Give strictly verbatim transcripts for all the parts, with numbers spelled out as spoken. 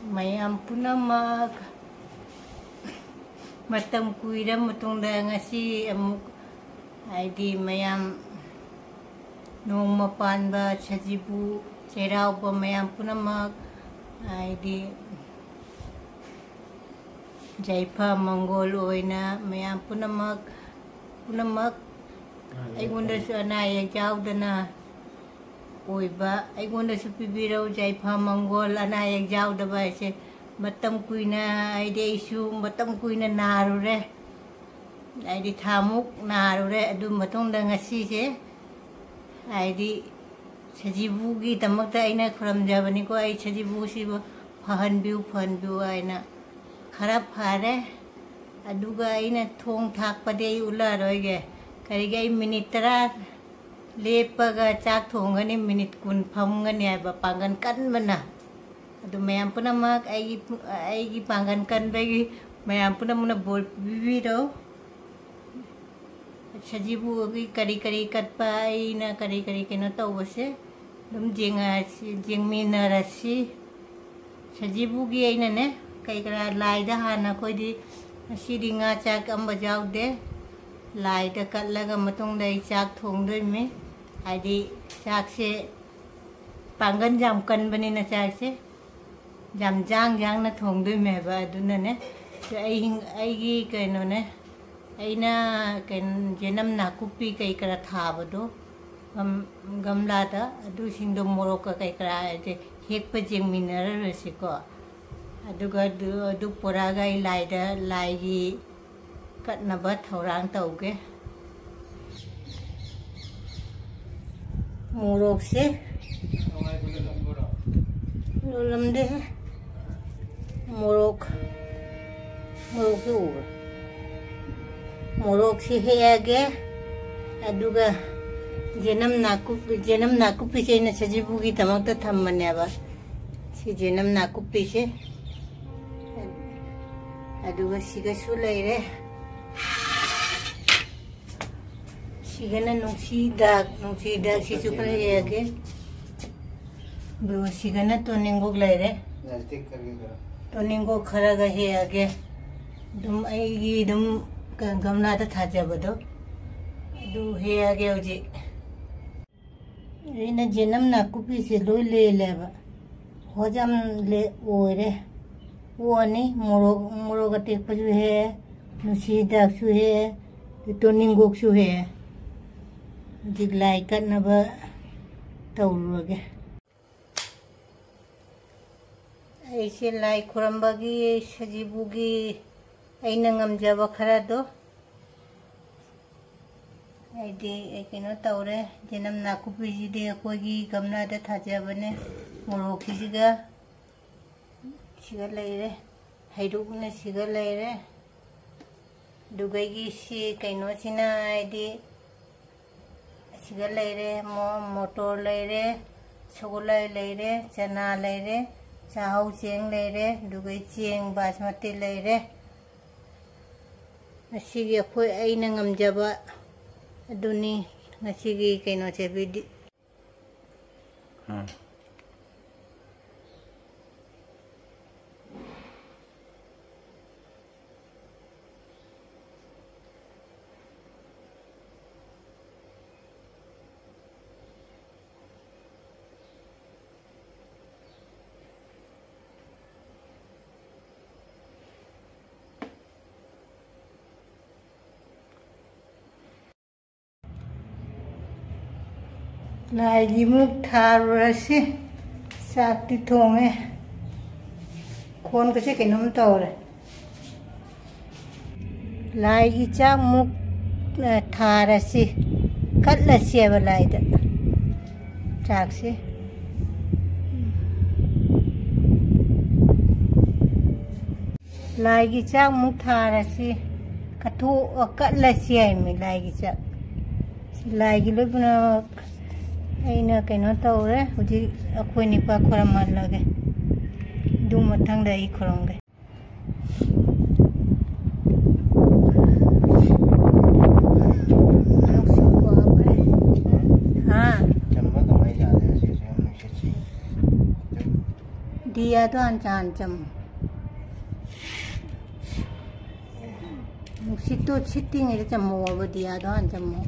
ꯃꯌꯥꯝ ꯄꯨꯝꯅꯃꯛ, ꯃꯇꯝ ꯀꯨꯏꯔ ꯃꯇꯨꯡꯗ ꯉꯁꯤ ꯑꯃꯨꯛ, ꯍꯥꯏꯗꯤ, ꯃꯌꯥꯝ ꯅꯣꯡꯃ ꯄꯥꯟꯕ ꯁꯖꯤꯕꯨ ꯆꯩꯔꯥꯎꯕ ꯃꯌꯥꯝ ꯄꯨꯝꯅꯃꯛ, ꯍꯥꯏꯗꯤ, ꯌꯥꯏꯐ ꯃꯪꯒꯣꯜ ꯑꯣꯏꯅ ꯃꯌꯥꯝ ꯄꯨꯝꯅꯃꯛ, ꯄꯨꯝꯅꯃꯛ ꯑꯩꯉꯣꯟꯗꯁꯨ ꯑꯅꯥ ꯑꯌꯦꯛ ꯌꯥꯎꯗꯅ ꯑꯣꯏꯕ, ꯑꯩꯉꯣꯟꯗꯁꯨ ꯄꯤꯕꯤꯔꯧ ꯌꯥꯏꯐ ꯃꯪꯒꯣꯜ꯫ ꯑꯅꯥ ꯑꯌꯦꯛ ꯌꯥꯎꯗꯕ ꯍꯥꯏꯁꯦ, ꯃꯇꯝ ꯀꯨꯏꯅ, ꯍꯥꯏꯗꯤ, ꯑꯩꯁꯨ ꯃꯇꯝ ꯀꯨꯏꯅ ꯅꯥꯔꯨꯔꯦ, ꯍꯥꯏꯗꯤ, ꯊꯥꯃꯨꯛ ꯅꯥꯔꯨꯔꯦ꯫ ꯑꯗꯨ ꯃꯇꯨꯡꯗ ꯉꯁꯤꯁꯦ, ꯍꯥꯏꯗꯤ, ꯁꯖꯤꯕꯨꯒꯤꯗꯃꯛꯇ ꯑꯩꯅ ꯈꯨꯔꯨꯝꯖꯕꯅꯤꯀꯣ, ꯑꯩ ꯁꯖꯤꯕꯨꯁꯤꯕꯨ ꯐꯍꯟꯕꯤꯌꯨ, ꯐꯍꯟꯕꯤꯌꯨ ꯍꯥꯏꯅ꯫ ꯈꯔ ꯐꯔꯦ꯫ ꯑꯗꯨꯒ ꯑꯩꯅ ꯊꯣꯡ ꯊꯥꯛꯄꯗꯤ ꯑꯩ ꯎꯠꯂꯛꯑꯔꯣꯏꯒꯦ꯫ ꯀꯔꯤꯒꯤ, ꯑꯩ ꯃꯤꯅꯤꯠ ꯇꯔꯥ ꯂꯦꯞꯄꯒ ꯆꯥꯛ ꯊꯣꯡꯒꯅꯤ, ꯃꯤꯅꯤꯠ ꯀꯨꯟ ꯐꯝꯒꯅꯤ ꯍꯥꯏꯕ, ꯄꯥꯡꯒꯜ ꯀꯟꯕꯅ꯫ ꯑꯗꯨ ꯃꯌꯥꯝ ꯄꯨꯝꯅꯃꯛ ꯑꯩꯒꯤ, ꯑꯩꯒꯤ ꯄꯥꯡꯒꯜ ꯀꯟꯕꯒꯤ ꯃꯌꯥꯝ ꯄꯨꯝꯅꯃꯛꯅ ꯕꯣꯔ ꯄꯤꯕꯤꯔꯣ꯫ ꯁꯖꯤꯕꯨꯒꯤ ꯀꯔꯤ ꯀꯔꯤ ꯀꯠꯄ, ꯑꯩꯅ ꯀꯔꯤ ꯀꯔꯤ ꯀꯩꯅꯣ ꯇꯧꯕꯁꯦ ꯑꯗꯨꯝ ꯌꯦꯡꯉꯁꯤ, ꯌꯦꯡꯃꯤꯟꯅꯔꯁꯤ꯫ ꯁꯖꯤꯕꯨꯒꯤ ꯑꯩꯅꯅꯦ, ꯀꯩ ꯀꯔꯥ ꯂꯥꯏꯗ ꯍꯥꯟꯅ ꯑꯩꯈꯣꯏꯗꯤ ꯉꯁꯤꯗꯤ ꯉꯥ ꯆꯥꯛ ꯑꯝꯕ ꯌꯥꯎꯗꯦ꯫ ꯂꯥꯏꯗ ꯀꯠꯂꯒ ꯃꯇꯨꯡꯗ ꯑꯩ ꯆꯥꯛ ꯊꯣꯡꯗꯣꯏꯃꯤ꯫ ꯍꯥꯏꯗꯤ, ꯆꯥꯛꯁꯦ ꯄꯥꯡꯒꯜ ꯌꯥꯝ ꯀꯟꯕꯅꯤꯅ ꯆꯥꯛꯁꯦ ꯌꯥꯝ ꯌꯥꯡ ꯌꯥꯡꯅ ꯊꯣꯡꯗꯣꯏꯃꯦꯕ꯫ ꯑꯗꯨꯅꯅꯦ, ꯑꯩ ꯍꯤꯡ-, ꯑꯩꯒꯤ ꯀꯩꯅꯣꯅꯦ, ꯑꯩꯅ ꯀꯩꯅꯣ, ꯌꯦꯅꯝ ꯅꯥꯀꯨꯞꯄꯤ ꯀꯩ ꯀꯔꯥ ꯊꯥꯕꯗꯣ, ꯒꯝ-, ꯒꯝꯂꯥꯗ, ꯑꯗꯨꯁꯤꯡꯗꯣ ꯃꯣꯔꯣꯛꯀ ꯀꯩ ꯀꯔꯥ ꯍꯥꯏꯗꯤ ꯍꯦꯛꯄ ꯌꯦꯡꯃꯤꯟꯅꯔꯔꯁꯤꯀꯣ꯫ ꯑꯗꯨꯒ ꯑꯗꯨ, ꯑꯗꯨ ꯄꯨꯔꯛꯑꯒ ꯑꯩ ꯂꯥꯏꯗ, ꯂꯥꯏꯒꯤ ꯀꯠꯅꯕ ꯊꯧꯔꯥꯡ ꯇꯧꯒꯦ꯫ ꯃꯣꯔꯣꯛꯁꯦ ꯂꯣꯜꯂꯝꯗꯦꯍꯦ꯫ ꯃꯣꯔꯣꯛ, ꯃꯣꯔꯣꯛꯁꯦ ꯎꯕ꯭ꯔꯥ? ꯃꯣꯔꯣꯛꯁꯤ ꯍꯦꯛꯑꯒꯦ꯫ ꯑꯗꯨꯒ ꯌꯦꯅꯝ ꯅꯥꯀꯨꯞꯄꯤ, ꯌꯦꯅꯝ ꯅꯥꯀꯨꯞꯄꯤꯁꯦ ꯑꯩꯅ ꯁꯖꯤꯕꯨꯒꯤꯗꯃꯛꯇ ꯊꯝꯕꯅꯦꯕ꯫ ꯁꯤ ꯌꯦꯅꯝ ꯅꯥꯀꯨꯞꯄꯤꯁꯦ꯫ ꯑꯗꯨꯒ ꯁꯤꯒꯁꯨ ꯂꯩꯔꯦ꯫ ꯁꯤꯒꯅ ꯅꯨꯡꯁꯤꯗꯥꯛ, ꯅꯨꯡꯁꯤꯗꯥꯛꯁꯤꯁꯨ ꯈꯔ ꯍꯦꯛꯑꯒꯦ꯫ ꯑꯗꯨꯒ ꯁꯤꯒꯅ ꯇꯣꯅꯤꯡꯈꯣꯛ ꯂꯩꯔꯦ꯫ ꯅꯥꯁꯇꯤꯛ ꯀꯔꯤ ꯀꯔꯥ꯫ ꯇꯣꯅꯤꯡꯀꯣꯛ ꯈꯔꯒ ꯍꯦꯛꯑꯒꯦ꯫ ꯑꯗꯨꯝ ꯑꯩꯒꯤ ꯑꯗꯨꯝ ꯒꯝꯂꯥꯗ ꯊꯥꯖꯕꯗꯣ ꯑꯗꯨ ꯍꯦꯛꯑꯒꯦ ꯍꯧꯖꯤꯛ꯫ ꯑꯩꯅ ꯖꯦꯅꯝ ꯅꯥꯀꯨꯞꯄꯤꯁꯦ ꯂꯣꯏ ꯂꯦꯜꯂꯦꯕ꯫ ꯍꯣꯖꯝ ꯂꯦ-, ꯑꯣꯏꯔꯦ꯫ ꯑꯣꯛꯑꯅꯤ꯫ ꯃꯣꯔꯣꯛ, ꯃꯣꯔꯣꯛ ꯑꯇꯦꯛꯄꯁꯨ ꯍꯦꯛꯑꯦ, ꯅꯨꯡꯁꯤ ꯍꯤꯗꯥꯛꯁꯨ ꯍꯦꯛꯑꯦ, ꯇꯣꯅꯤꯡꯀꯣꯛꯁꯨ ꯍꯦꯛꯑꯦ꯫ ꯍꯧꯖꯤꯛ ꯂꯥꯏ ꯀꯠꯅꯕ ꯇꯧꯔꯨꯔꯒꯦ꯫ ꯑꯩꯁꯦ ꯂꯥꯏ ꯈꯨꯔꯝꯕꯒꯤ, ꯁꯖꯤꯕꯨꯒꯤ ꯑꯩꯅ ꯉꯝꯖꯕ ꯈꯔꯗꯣ, ꯍꯥꯏꯗꯤ ꯑꯩ ꯀꯩꯅꯣ ꯇꯧꯔꯦ꯫ ꯌꯦꯅꯝ ꯅꯥꯀꯨꯞꯄꯤꯁꯤꯗꯤ ꯑꯩꯈꯣꯏꯒꯤ ꯒꯝꯂꯥꯗ ꯊꯥꯖꯕꯅꯦ꯫ ꯃꯣꯔꯣꯛꯀꯤꯁꯤꯒ ꯁꯤꯒ ꯂꯩꯔꯦ, ꯍꯩꯔꯨꯛꯅ ꯁꯤꯒ ꯂꯩꯔꯦ꯫ ꯑꯗꯨꯒ ꯑꯩꯒꯤ ꯁꯤ ꯀꯩꯅꯣꯁꯤꯅ ꯍꯥꯏꯗꯤ ꯑꯁꯤꯒ ꯂꯩꯔꯦ, ꯃꯣ-, ꯃꯣꯇꯣꯔ ꯂꯩꯔꯦ, ꯁꯒꯣꯜꯍꯋꯥꯏ ꯂꯩꯔꯦ, ꯆꯅꯥ ꯂꯩꯔꯦ, ꯆꯥꯛꯍꯧ ꯆꯦꯡ ꯂꯩꯔꯦ, ꯑꯗꯨꯒ ꯆꯦꯡ ꯕꯥꯁꯃꯇꯤ ꯂꯩꯔꯦ꯫ ꯉꯁꯤꯒꯤ ꯑꯩꯈꯣꯏ, ꯑꯩꯅ ꯉꯝꯖꯕ ꯑꯗꯨꯅꯤ ꯉꯁꯤꯒꯤ ꯀꯩꯅꯣꯁꯦ, ꯚꯤꯗꯤ-꯫ ꯎꯝ꯫ ꯂꯥꯏꯒꯤ ꯃꯨꯛ ꯊꯥꯔꯨꯔꯁꯤ꯫ ꯆꯥꯛꯇꯤ ꯊꯣꯡꯉꯦ꯫ ꯈꯣꯟꯒꯁꯦ ꯀꯩꯅꯣꯝ ꯇꯧꯔꯦ꯫ ꯂꯥꯏꯒꯤ ꯆꯥꯛ ꯃꯨꯛ, ꯑ, ꯊꯥꯔꯁꯤ꯫ ꯀꯠꯂꯁꯦꯕ ꯂꯥꯏꯗ ꯆꯥꯛꯁꯦ꯫ ꯂꯥꯏꯒꯤ ꯆꯥꯛ ꯃꯨꯛ ꯊꯥꯔꯁꯤ꯫ ꯀꯠꯊꯣꯛ-, ꯀꯠꯂꯁꯤ ꯍꯥꯏꯃꯤ ꯂꯥꯏꯒꯤ ꯆꯥꯛ꯫ ꯂꯥꯏꯒꯤ ꯂꯣꯏ ꯄꯨꯝꯅꯃꯛ ꯑꯩꯅ ꯀꯩꯅꯣ ꯇꯧꯔꯦ꯫ ꯍꯧꯖꯤꯛ ꯑꯩꯈꯣꯏ ꯅꯤꯄꯥ ꯈꯣꯏꯔꯝꯍꯜꯂꯒꯦ꯫ ꯑꯗꯨ ꯃꯊꯪꯗ ꯑꯩ ꯈꯨꯔꯨꯝꯒꯦ꯫ ꯍꯥ? ꯀꯩꯅꯣꯃ ꯀꯃꯥꯏꯅ ꯌꯥꯗꯦ ꯁꯤꯁꯦ ꯌꯥꯝ ꯅꯨꯡꯁꯤꯠ ꯁꯤꯠꯂꯤ꯫ ꯗꯤꯌꯥꯗꯣ ꯍꯥꯟ ꯆꯥꯟ ꯆꯝꯃꯣ꯫ ꯅꯨꯡꯁꯤꯠꯇꯣ ꯁꯤꯠꯇ꯭ꯔꯤꯉꯩꯗ ꯆꯝꯃꯣꯕ, ꯗꯤꯌꯥꯗꯣ ꯍꯥꯟ ꯆꯝꯃꯣ꯫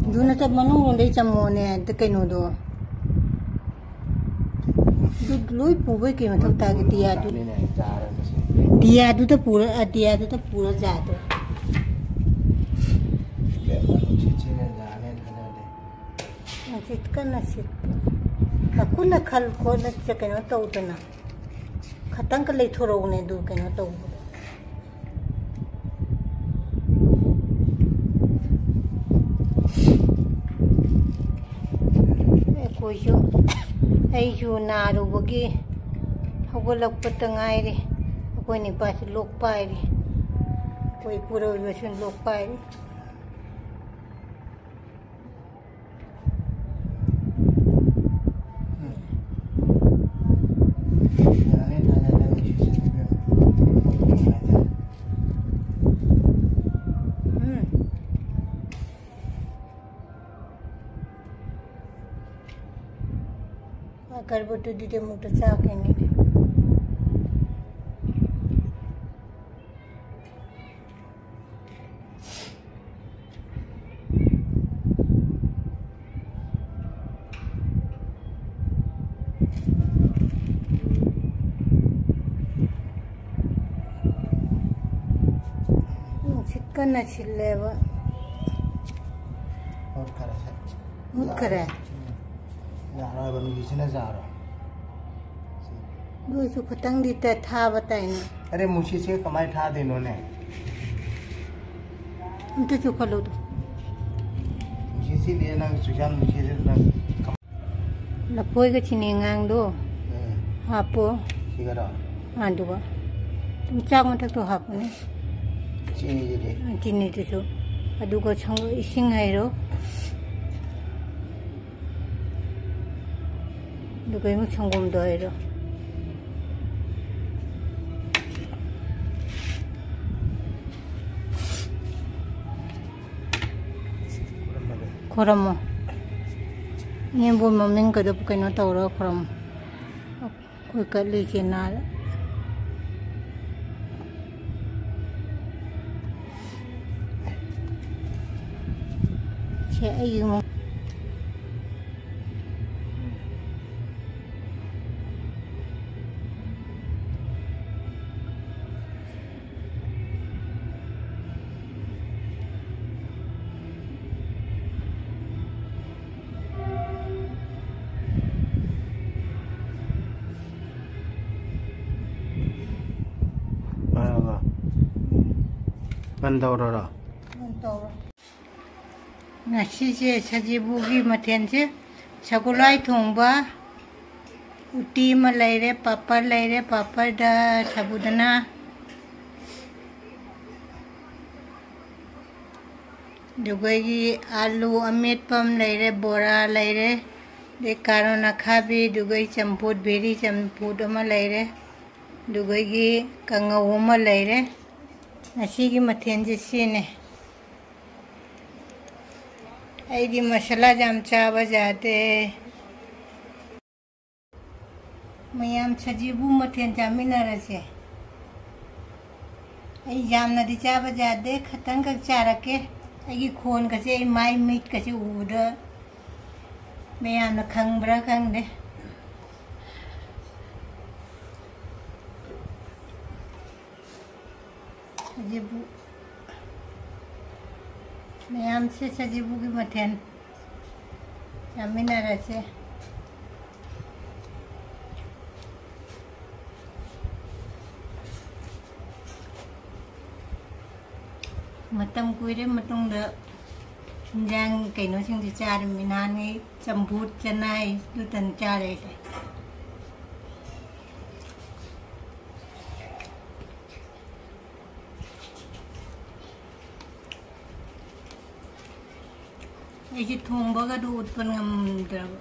ꯑꯗꯨ ꯅꯠꯇꯕ ꯃꯅꯨꯡꯂꯣꯝꯗꯩ ꯆꯝꯃꯣꯅꯦ, ꯑꯗ ꯀꯩꯅꯣꯗꯣ꯫ ꯑꯗꯨ ꯂꯣꯏ ꯄꯨꯕꯩ ꯀꯩ ꯃꯊꯧ ꯇꯥꯒꯦ? ꯗꯤꯌꯥꯗꯨ-, ꯗꯤꯌꯥꯗꯨꯗ ꯄꯨꯔ, ꯑ, ꯗꯤꯌꯥꯗꯨꯗ ꯄꯨꯔ ꯖꯥꯗꯣ꯫ ꯅꯨꯡꯁꯤꯠ ꯀꯟꯅ ꯁꯤꯠꯄ꯫ ꯀꯟꯅ ꯈꯜ ꯈꯣꯠꯅ ꯆ-, ꯀꯩꯅꯣ ꯇꯧꯗꯅ꯫ ꯈꯇꯪꯒ ꯂꯩꯊꯣꯔꯛꯎꯅꯦ ꯑꯗꯨ ꯀꯩꯅꯣ ꯇꯧꯕꯗ꯫ ꯑꯩꯈꯣꯏꯁꯨ, ꯑꯩꯁꯨ ꯅꯥꯔꯨꯕꯒꯤ ꯍꯧꯒꯠꯂꯛꯄꯇ ꯉꯥꯏꯔꯤ꯫ ꯑꯩꯈꯣꯏ ꯅꯤꯄꯥꯁꯨ ꯂꯣꯛ ꯄꯥꯏꯔꯤ꯫ ꯑꯩꯈꯣꯏ ꯄꯨꯔꯣꯏꯕꯁꯨ ꯂꯣꯛ ꯄꯥꯏꯔꯤ꯫ ꯑꯀꯔꯕꯨꯇꯨꯗꯤ ꯑꯃꯨꯛꯇ ꯆꯥꯈꯤꯅꯤ꯫ ꯅꯨꯡꯁꯤꯠ ꯀꯟꯅ ꯁꯤꯠꯂꯦꯕ꯫ ꯃꯨꯠꯈꯔꯦ ꯁꯦ꯫ ꯃꯨꯠꯈꯔꯦ? ꯎꯝ꯫ ꯌꯥꯔꯣꯏꯕ, ꯅꯨꯡꯁꯤꯠꯁꯤꯅ ꯌꯥꯔꯣꯏ꯫ ꯑꯗꯨ ꯑꯣꯏꯁꯨ ꯈꯤꯇꯪꯗꯤ ꯇ-, ꯊꯥꯕ ꯇꯥꯏꯅꯦ꯫ ꯑꯔꯦ, ꯅꯨꯡꯁꯤꯠꯁꯦ ꯀꯃꯥꯏꯅ ꯊꯥꯗꯣꯏꯅꯣꯅꯦ? ꯑꯝꯇ ꯆꯨꯈꯠꯂꯨꯗꯣ꯫ ꯅꯨꯡꯁꯤꯠ ꯁꯤꯠꯂꯦ, ꯅꯪ ꯆꯨꯖꯥꯛ ꯅꯨꯡꯁꯤꯠꯁꯦ ꯅꯪ ꯀꯃꯥꯏ- ꯂꯐꯣꯏꯒ ꯆꯤꯅꯤ ꯑꯉꯥꯡꯗꯣ ꯎꯝ꯫ ꯍꯥꯞꯄꯣ꯫ ꯁꯤꯒꯔꯣ? ꯑꯗꯨꯒ ꯑꯗꯨꯝ ꯆꯥꯛ ꯃꯊꯛꯇꯣ ꯍꯥꯞꯄꯣꯅꯦ꯫ ꯆꯤꯅꯤꯁꯤꯗꯤ? ꯆꯤꯅꯤꯗꯨꯁꯨ꯫ ꯑꯗꯨꯒ ꯁꯪ-, ꯏꯁꯤꯡ ꯍꯩꯔꯣ꯫ ꯑꯗꯨꯒ ꯑꯃꯨꯛ ꯁꯪꯒꯣꯝꯗꯣ ꯍꯩꯔꯣ꯫ ꯈꯨꯔꯝꯃꯣ꯫ ꯏꯅꯦꯝꯕꯣꯛ ꯃꯃꯤꯡ ꯀꯩꯗꯣ ꯀꯩꯅꯣ ꯇꯧꯔꯒ ꯈꯨꯔꯝꯃꯣ꯫ ꯑꯩꯈꯣꯏ ꯀꯠꯂꯤꯁꯦ ꯅꯥ-, ꯁꯦ ꯑꯩꯒꯤ ꯃ-, ꯉꯟ ꯇꯧꯔꯣꯔꯣ? ꯉꯟ ꯇꯧꯔꯣ꯫ ꯉꯁꯤꯁꯦ ꯁꯖꯤꯕꯨꯒꯤ ꯃꯊꯦꯜꯁꯦ ꯁꯒꯣꯜꯍꯋꯥꯏ ꯊꯣꯡꯕ, ꯎꯇꯤ ꯑꯃ ꯂꯩꯔꯦ, ꯄꯥꯄꯔ ꯂꯩꯔꯦ, ꯄꯥꯄꯔꯗ ꯁꯥꯕꯨꯗꯅ, ꯑꯗꯨꯒꯩꯒꯤ ꯑꯥꯂꯨ ꯑꯃꯦꯠꯄ ꯑꯃ ꯂꯩꯔꯦ, ꯕꯣꯔꯥ ꯂꯩꯔꯦ, ꯑꯗꯩ ꯀꯥꯔꯣꯟ ꯑꯈꯥꯕꯤ, ꯑꯗꯨꯒꯩ ꯆꯝꯐꯨꯠ, ꯕꯦꯔꯤ ꯆꯝꯐꯨꯠ ꯑꯃ ꯂꯩꯔꯦ, ꯑꯗꯨꯒꯩꯒꯤ ꯀꯥꯡꯉꯧ ꯑꯃ ꯂꯩꯔꯦ꯫ ꯉꯁꯤꯒꯤ ꯃꯊꯦꯜꯁꯦ ꯁꯤꯅꯦ꯫ ꯑꯩꯗꯤ ꯃꯁꯥꯂꯥ ꯌꯥꯝ ꯆꯥꯕ ꯌꯥꯗꯦ꯫ ꯃꯌꯥꯝ ꯁꯖꯤꯕꯨ ꯃꯊꯦꯜ ꯆꯥꯃꯤꯟꯅꯔꯁꯦ꯫ ꯑꯩ ꯌꯥꯝꯅꯗꯤ ꯆꯥꯕ ꯌꯥꯗꯦ, ꯈꯇꯪꯈꯛ ꯆꯥꯔꯛꯀꯦ꯫ ꯑꯩꯒꯤ ꯈꯣꯟꯒꯁꯦ, ꯑꯩ ꯃꯥꯏ ꯃꯤꯠꯀꯁꯦ ꯎꯕꯗ ꯃꯌꯥꯝꯅ ꯈꯪꯕ꯭ꯔꯥ ꯈꯪꯗꯦ꯫ ꯁꯖꯤꯕꯨ ꯃꯌꯥꯝꯁꯦ ꯁꯖꯤꯕꯨꯒꯤ ꯃꯊꯦꯜ ꯆꯥꯃꯤꯟꯅꯔꯁꯦ꯫ ꯃꯇꯝ ꯀꯨꯏꯔꯦ ꯃꯇꯨꯡꯗ ꯏꯟꯖꯥꯡ ꯀꯩꯅꯣꯁꯤꯡꯁꯦ ꯆꯥꯔꯝꯃꯤ꯫ ꯅꯍꯥꯟꯉꯩ ꯆꯝꯐꯨꯠ, ꯆꯅꯥꯏ, ꯑꯗꯨꯇꯅꯤ ꯆꯥꯔꯛꯏꯁꯦ꯫ ꯑꯩꯁꯦ ꯊꯣꯡꯕꯒꯗꯨ ꯎꯠꯄ ꯉꯝꯗ꯭ꯔꯕ,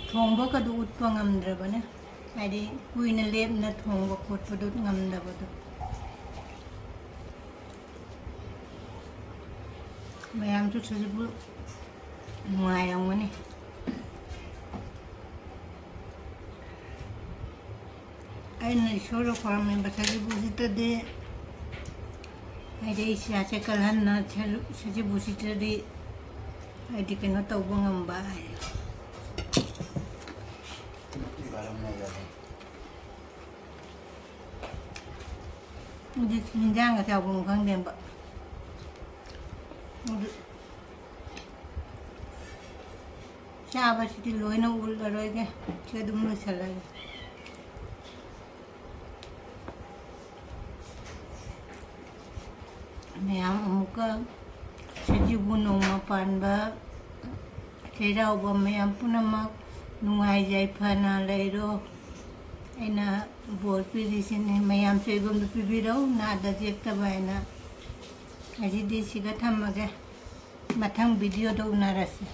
ꯊꯣꯡꯕꯒꯗꯨ ꯎꯠꯄ ꯉꯝꯗ꯭ꯔꯕꯅꯦ꯫ ꯍꯥꯏꯗꯤ ꯀꯨꯏꯅ ꯂꯦꯞꯅ ꯊꯣꯡꯕ ꯈꯣꯠꯄꯗꯨ ꯉꯝꯗꯕꯗꯣ꯫ ꯃꯌꯥꯝꯁꯨ ꯁꯖꯤꯕꯨ ꯅꯨꯡꯉꯥꯏꯔꯝꯒꯅꯤ꯫ ꯑꯩꯅ ꯏꯁꯣꯔꯗ ꯈꯣꯏꯔꯝꯃꯤꯕ ꯁꯖꯤꯕꯨꯁꯤꯗꯗꯤ, ꯍꯥꯏꯗꯤ ꯑꯩ ꯏꯁꯥꯁꯦ ꯀꯜꯍꯟꯅ ꯁꯖꯤꯕꯨꯁꯤꯗꯗꯤ ꯍꯥꯏꯗꯤ ꯀꯩꯅꯣ ꯇꯧꯕ ꯉꯝꯕ ꯍꯥꯏ꯫ ꯑꯗꯨ ꯍꯤꯟꯖꯥꯡꯒ ꯆꯥꯎꯐꯝ ꯈꯪꯗꯦꯕ꯫ ꯑꯗꯨ ꯆꯥꯕꯁꯤꯗꯤ ꯂꯣꯏꯅ ꯎꯠꯂꯔꯣꯏꯒꯦ, ꯁꯤ ꯑꯗꯨꯝ ꯂꯣꯏꯁꯤꯜꯂꯒꯦ꯫ ꯃꯌꯥꯝ ꯑꯃꯨꯛꯀ ꯁꯖꯤꯕꯨ ꯅꯣꯡꯃ ꯄꯥꯟꯕ ꯆꯩꯔꯥꯎꯕ ꯃꯌꯥꯝ ꯄꯨꯝꯅꯃꯛ ꯅꯨꯡꯉꯥꯏ ꯌꯥꯏꯐꯅ ꯂꯩꯔꯣ꯫ ꯑꯩꯅ ꯕꯣꯔ ꯄꯤꯔꯤꯁꯤꯅꯦ, ꯃꯌꯥꯝꯁꯨ ꯑꯩꯉꯣꯟꯗ ꯄꯤꯕꯤꯔꯣ, ꯅꯥꯗ ꯌꯦꯛꯇꯕ ꯍꯥꯏꯅ꯫ ꯉꯁꯤꯗꯤ ꯁꯤꯒ ꯊꯝꯃꯒꯦ, ꯃꯊꯪ ꯚꯤꯗꯤꯑꯣꯗ ꯎꯅꯔꯁꯤ꯫